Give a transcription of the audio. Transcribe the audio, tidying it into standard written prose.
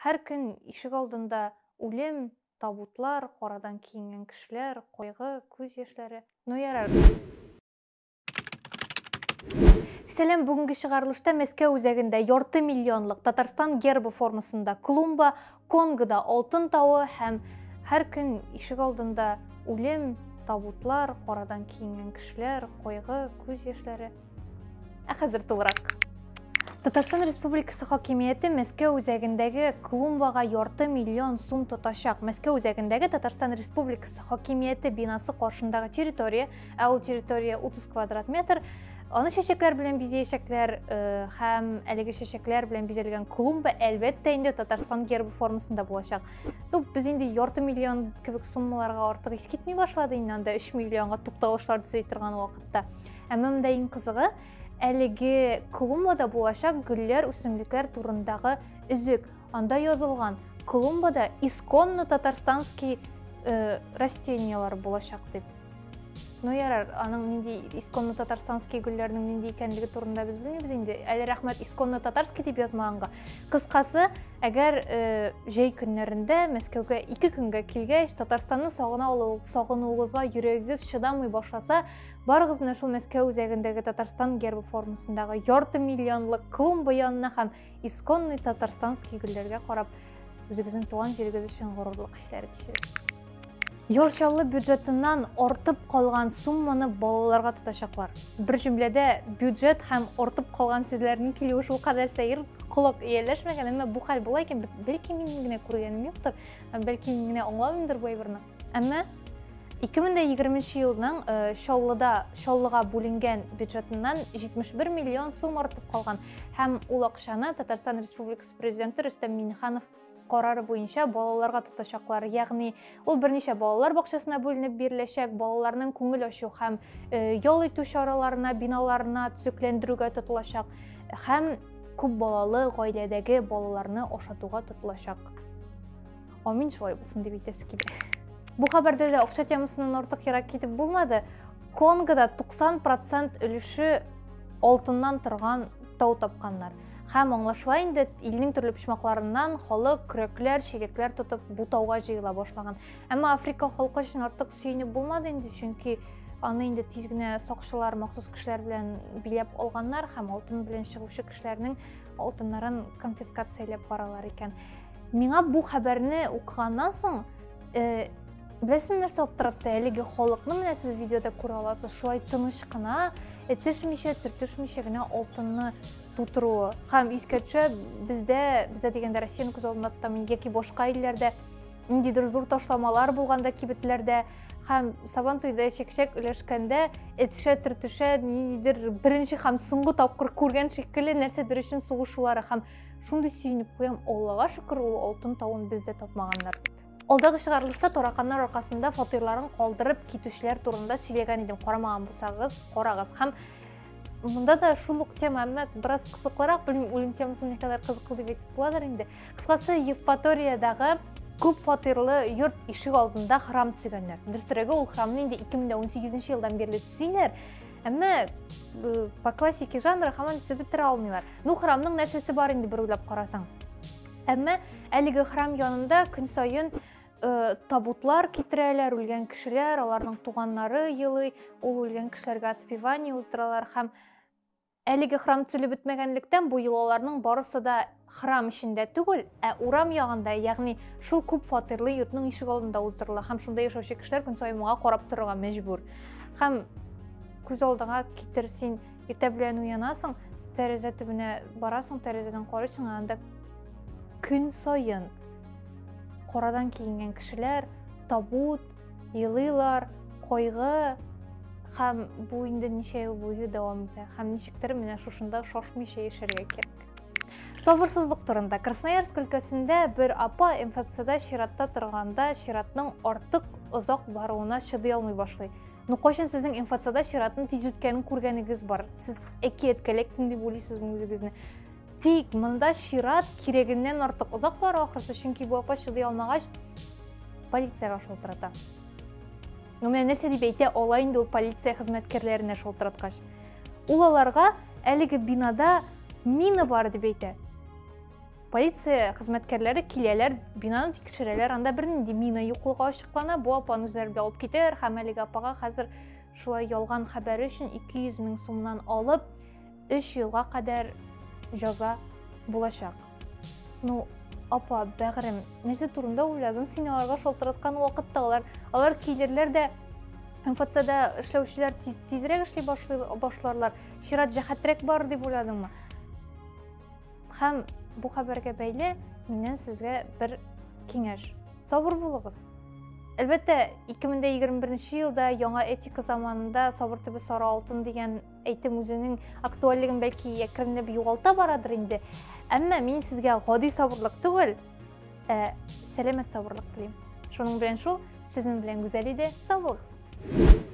Һәр көн ишек алдында үлем, табутлар, карадан киенгән кешеләр, кайгы, күз яшьләре. Ну ярар. Сәлам, бүгенге чыгарылышта Мәскәү үзәгендә ярты миллионлык Татарстан гербы формасында клумба, Конгода алтын тавы һәм һәр көн ишек алдында үлем, табутлар, карадан киенгән кешеләр, кайгы, күз яшьләре. Ә хәзер тулырак. Татарстан Республикасы хакимияте Мәскәү үзәгендәге клумбага ярты миллион сум тотачак. Мәскәү үзәгендәге Татарстан Республикасы хакимияте бинасы каршындагы территория, ә ул территория 30 квадрат метр, аны чәчәкләр белән бизәячәкләр э, һәм әлеге чәчәкләр белән бизәлгән клумба әлбәттә инде Татарстан гербы формасында булачак. Ну, без инде ярты миллион кебек суммаларга артык ис китми башлады инде анда 3 миллионга тукталышлар төзи торган вакытта. Әмма монда иң кызыгы, әлеге клумбада булачак гөлләр, үсемлекләр турындагы өзек. Анда язылган, клумбада исконно татарстанский э, растениялар булачак дип. Ну ярар, аның нинди исконно татарстанский гөлләрнең нинди икәнлеге турында без белмибез инде. Әле рәхмәт исконно татарский дип язмаганга. Кыскасы, әгәр э, җәй көннәрендә Мәскәүгә ике көнгә килгәч, Татарстанны сагына алу, сагынуыгызга йөрәгегез чыдамый башласа, Барыгыз менә шул Мәскәү үзәгендәге Татарстан гербы формасындагы ярты миллионлык клумба янына һәм исконный татарстанский гөлләргә карап, үзегезнең туган җирегез өчен горурлык хисләре кичерегез. Яр Чаллы бюджетыннан артып калган сумманы балаларга тотачаклар. Бер җөмләдә бюджет һәм артып калган сүзләрнең килүе шулкадәр сәер, колак ияләшмәгән, әмма бу хәл була икән, бәлки минем генә күргәнем юктыр, бәлки мин генә аңламыймдыр бу әйберне. Әмма 2020 елның э, Чаллыда Чаллыга бүленгән бюджетыннан 71 миллион сум артып калган һәм ул акчаны Татарстан Республикасы Президенты Рөстәм Миңнеханов карары буенча балаларга тотачаклар. Ягъни ул берничә балалар бакчасына бүленеп биреләчәк, балаларның күңел ачу һәм э, ял итү чараларына, биналарына төзекләндерүгә тотылачак һәм күп балалы гаиләдәге балаларны ашатуга тотылачак. Амин шулай булсын дип әйтәсе килә. Бу хәбәрдә дә акча темасыннан артык ерак китеп булмады. Конгода 90% өлеше алтыннан торган тау тапканнар. Һәм аңлашыла инде, илнең төрле почмакларыннан халык көрәкләр, чиләкләр тотып бу тауга җыела башлаган. Әмма Африка халкы өчен артык сөенеп булмады инде, чөнки аны инде тиз генә сакчылар, махсус кешеләр белән биләп алганнар һәм алтын белән чыгучы кешеләрнең алтыннарын конфискацияләп баралар икән. Миңа бу хәбәрне укыганнан соң, э, беләсезме нәрсә аптыратты? Әлеге халыкны менә сез видеода күрә аласыз, шулай тыныч кына, этешмичә, төртешмичә генә алтынны тутыруы. Һәм искә төшә, бездә, бездә дигәндә Россияне күз алдында тотам, яки башка илләрдә ниндидер зур ташламалар булганда кибетләрдә һәм Сабан туйда чәкчәк өләшкәндә этешә, төртешә, ниндидер беренче һәм соңгы тапкыр күргән шикелле нәрсәдер өчен сугышулары һәм Шундый сөенеп куям, Аллага шөкер, ул алтын тавын бездә тапмаганнар дип. Алдагы чыгарылышта тараканнар аркасында фатирларын калдырып китүчеләр турында сөйләгән идем. Карамаган булсагыз, карагыз. Һәм монда да шул ук тема, әмма бераз кызыклырак, белмим, үлем темасын никадәр кызыклы дип әйтеп буладыр инде. Кыскасы, Евпаториядагы күп фатирлы йорт ишек алдында храм төзегәннәр. Дөресрәге, ул храмны инде 2018 елдан бирле төзиләр. Әмма э, по классике жанра һаман төзеп бетерә алмыйлар. Ну, храмның нәрсәсе бар инде бер уйлап карасаң. Әмма әлеге храм янында көн саен э, табутлар китерәләр, үлгән кешеләр, аларның туганнары елый, ул үлгән кешеләргә отпевание уздыралар һәм әлеге храм төзелеп бетмәгәнлектән бу йолаларның барысы да храм эчендә түгел, ә урам ягында, ягъни шул күп фатирлы йортның ишек алдында уздырыла һәм шунда яшәүче кешеләр көн саен моңа карап торырга мәҗбүр. Һәм күз алдыңа китер, син иртә белән уянасың, тәрәзә төбенә барасың, тәрәзәдән карыйсың, анда көн саен карадан киенгән кешеләр, табут, елыйлар, кайгы һәм бу инде ничә ел буе дәвам итә. Һәм ничектер менә шушында шашмыйча яшәргә кирәк. Сабырсызлык турында. Красноярск өлкәсендә бер апа МФЦда чиратта торганда чиратның артык озак баруына чыдый алмый башлый. Ну кайчан сезнең МФЦда чиратның тиз үткәнен күргәнегез бар? Сез әкияткә эләктем дип уйлыйсызмы үзегезне? Тик монда чират кирәгеннән артык озак бара ахрысы, чөнки бу апа чыдый алмагач полициягә шалтырата. Ну менә нәрсә дип әйтә ала инде ул полиция хезмәткәрләренә шалтыраткач? Ул аларга әлеге бинада мина бар дип әйтә. Полиция хезмәткәрләре киләләр, бинаны тикшерәләр, анда бернинди мина юклыгы ачыклана, бу апаны үзләре белән алып китәләр һәм әлеге апага хәзер шулай ялган хәбәре өчен 200 мең сумнан алып, 3 елга кадәр җаза булачак. Ну, апа, бәгырем, нәрсә турында уйладың син аларга шалтыраткан вакытта? Алар, алар килерләр дә МФЦда эшләүчеләр тиз, тизрәк эшли башларлар, чират җәһәтрәк барыр дип уйладыңмы? Һәм бу хәбәргә бәйле миннән сезгә бер киңәш. Сабыр булыгыз. Әлбәттә, 2021 елда яңа этика заманында сабыр төбе сары алтын дигән әйтем үзенең актуальлеген бәлки әкренләп югалта барадыр инде. Әмма мин сезгә гади сабырлык түгел, ә сәламәт сабырлык телим. Шуның белән шул, сезнең белән Гүзәл иде. Сау булыгыз.